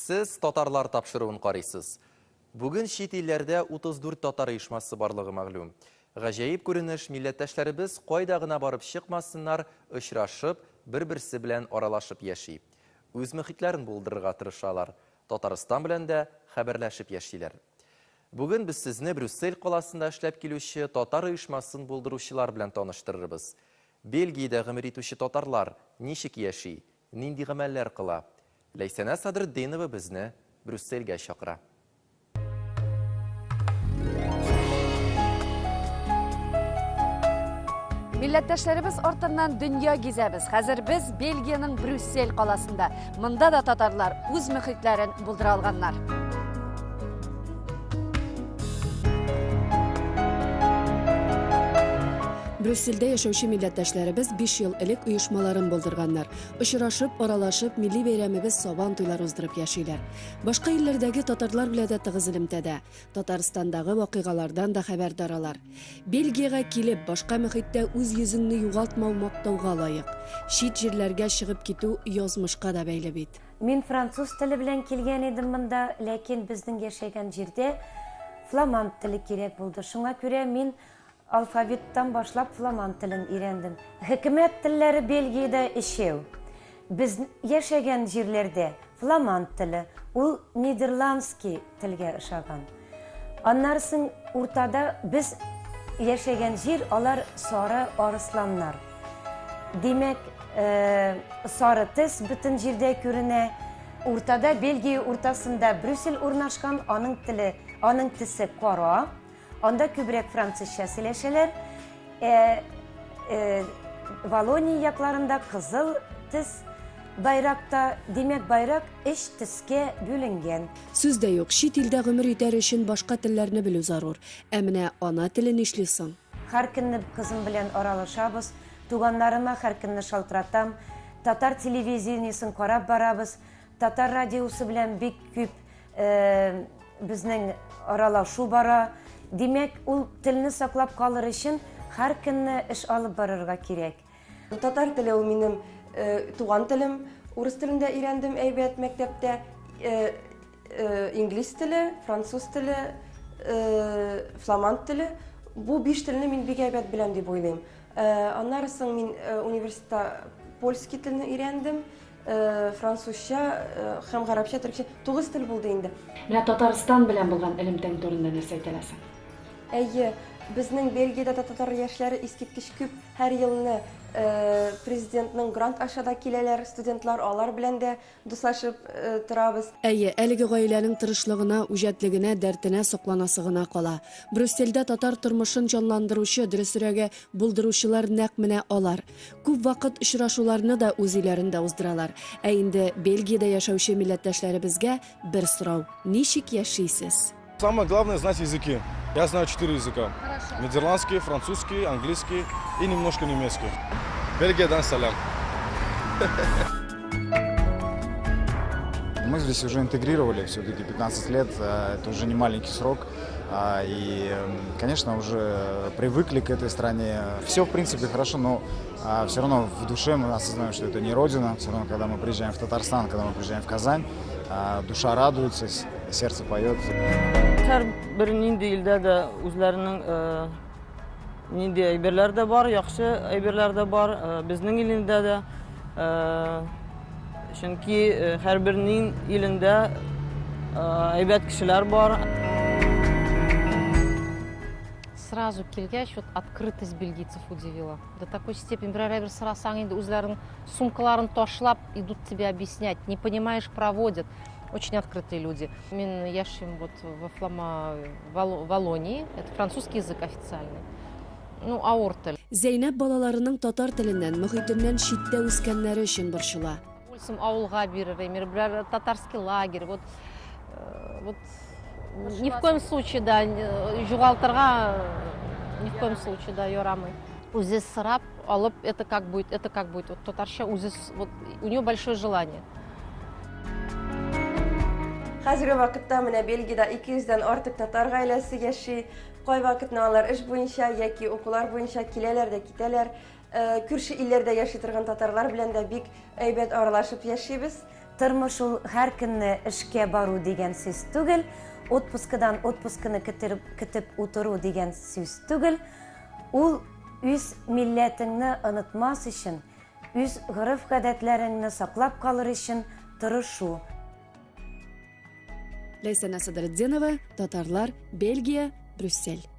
Сез татарлар тапшыруын карыйсыз. Бүген чит илләрдә 34 татар оешмасы барлыгы мәгълүм. Гаҗәеп күренеш, милләттәшләребез кайда гына барып чыкмасыннар, очрашып, бер-берсе белән аралашып яши. Үз мөхитләрен булдырырга тырышалар. Татарстан белән дә хәбәрләшеп яшиләр. Бүген без сезне Брюссель каласында эшләп килүче татар оешмасын булдыручылар белән таныштырырбыз. Бельгиядә гомер итүче татарлар ничек яши, нинди гамәлләр кыла? Ләйсәнә Садретдинова безне Брюссельгә чакыра. Милләттәшләребез артыннан дөнья гизәбез. Хәзер без Бельгиянең Брюссель каласында. Монда да татарлар үз мөхитләрен булдыра алганнар. Брюссельдә яшәүче милләттәшләребез 5 ел элек оешмаларын булдырганнар. Очрашып, аралашып, милли бәйрәмебез Сабан туйлар уздырып яшиләр. Башка илләрдәге татарлар белән дә тыгыз элемтәдә. Татарстандагы вакыйгалардан да хәбәрдар алар. Бельгиягә килеп, башка мөхиттә үз йөзеңне югалтмау мактауга лаек. Чит җирләргә чыгып китү язмышка да бәйле бит. Мин француз теле белән килгән идем монда, ләкин безнең яшәгән җирдә фламанд теле кирәк булды. Шуңа күрә мин Алфавиттан башлап фламанд телен өйрәндем. Хөкүмәт телләре Бельгиядә өчәү. Без яшәгән җирләрдә фламанд теле, ул нидерландский телгә ошаган. Аннары соң уртада без яшәгән җир, алар сары арысланнар. Димәк, сары төс бөтен җирдә күренә. Уртада, Бельгия уртасында Брюссель урнашкан, аның теле, аның төсе кара. Анда күбрәк французча сөйләшәләр. Ә, э, Валония якларында кызыл төс байракта, димәк, байрак өч төскә бүленгән. Сүз дә юк, чит илдә гомер итәр өчен башка телләрне белү зарур. Ә менә ана теле нишли соң? Һәр көнне кызым белән аралашабыз, туганнарыма һәр көнне шалтыратам, татар телевидениесен карап барабыз, татар радиосы белән бик күп Безнең аралашу бара. Димәк, ул телне саклап калыр өчен һәр көнне эш алып барырга кирәк. Татар теле ул минем туган телем. Урыс телен дә өйрәндем әйбәт мәктәптә. Инглиз теле, француз теле, фламанд теле. Бу биш телне мин бик әйбәт беләм дип уйлыйм. Аннары соң мин университетта польский телне өйрәндем. Французча һәм гарәпчә, төркчә, тугыз тел булды инде. Менә Татарстан белән булган элемтәң турында нәрсә әйтә аласың? Әйе, безнең Бельгиядә дә татар яшьләре искиткеч күп. Һәр елны президентның грант аша да киләләр студентлар, алар белән дә дуслашып торабыз. Әйе, әлеге гаиләнең тырышлыгына, үҗәтлегенә, дәртенә сокланасы гына кала. Брюссельдә татар тормышын җанландыручы, дөресрәге, булдыручылар нәкъ менә алар. Күп вакыт очрашуларны да үз өйләрендә уздыралар. Ә инде Бельгиядә яшәүче милләттәшләребезгә бер сорау, ничек яшисез? Самое главное знать языки. Я знаю четыре языка. Хорошо. Нидерландский, французский, английский и немножко немецкий. Бельгиядән сәлам. Мы здесь уже интегрировали все-таки 15 лет, это уже не маленький срок. И, конечно, уже привыкли к этой стране. Все, в принципе, хорошо, но все равно в душе мы осознаем, что это не родина. Все равно, когда мы приезжаем в Татарстан, когда мы приезжаем в Казань, душа радуется, сердце поет. Һәр бер нинди илдә дә үзләренең нинди әйберләр дә бар, яхшы әйберләр дә бар. Безнең илендә дә. Чөнки һәрбер илендә әйбәт кешеләр бар. Сразу килгәч, вот открытость бельгийцев удивила. До такой степени, берәр әйбер сорасаң инде үзләренең сумкаларын ташлап идут тебе объяснять. Не понимаешь, проводят. Очень открытые люди. Мин яшим вот во Флама Валонии, это французский язык официальный. Ну, авыр тел. Зәйнәп балаларының татар теленнән, мохитеннән читтә үскәннәре өчен борчыла. Үлсем авылга бирер, имир, берәр татарский лагерь. Вот, вот ни в коем случае, да, югалтырга ни в коем случае, да, ярамый. Үзе сорап алып, это как будет, это как будет. Вот татарча үзе, вот у нее большое желание. Хәзерге вакытта менә Бельгиядә 200 дән артык татар гаиләсе яши. Кайвакытны алар эш буенча яки укулар буенча киләләр дә китәләр. Күрше илләрдә яши торган татарлар белән дә бик әйбәт аралашып яшибез. Тормыш ул һәр көнне эшкә бару дигән сүз түгел, отпускыдан отпускыны көтеп утыру дигән сүз түгел. Ул үз милләтеңне онытмас өчен, үз гореф-гадәтләреңне саклап калыр өчен тырышу. Ләйсәнә Садретдинова, Татарлар, Бельгия, Брюссель.